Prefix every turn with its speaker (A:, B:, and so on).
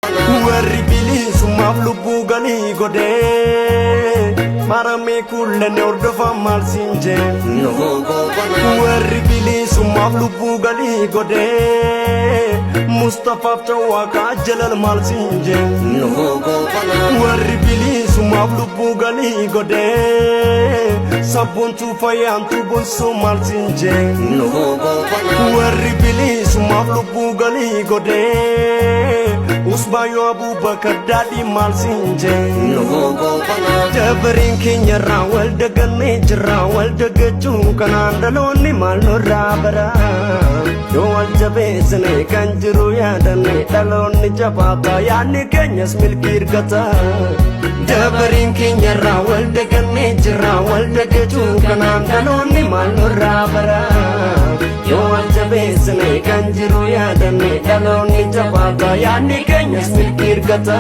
A: Warri bilisummaaf lubbuu galii godhee maramee kuullanne hordofaa maal siin jee. Warri bilisummaaf lubbuu galii godhee Mustafaaf Cawwaaqaa jalal maal siin jee. Warri bilisummaaf lubbuu galii godhee sabboontuu fayyaantuu bonsoo maal siin jee. Warri bilisummaaf lubbuu galii godhee Usbaayoo Abubakar daadhii maal siin jee. Dabariin keenyarraa wal dagannee jirra, wal dagachuun kanaan dhaloonni maal nurraa bara. Yoo wal jabeessine kan jiru yaadanne, dhaloonni jabaata, yaadni keenyas milkii argata. Dabariin keenyarraa wal dagannee jirra, wal dagachuun kanaan dhaloonni maal nurraa bara. Yoo wal jabeessine kan jiru yaadanne, dhaloonni jabaata, yaadni keenyas milkii argata.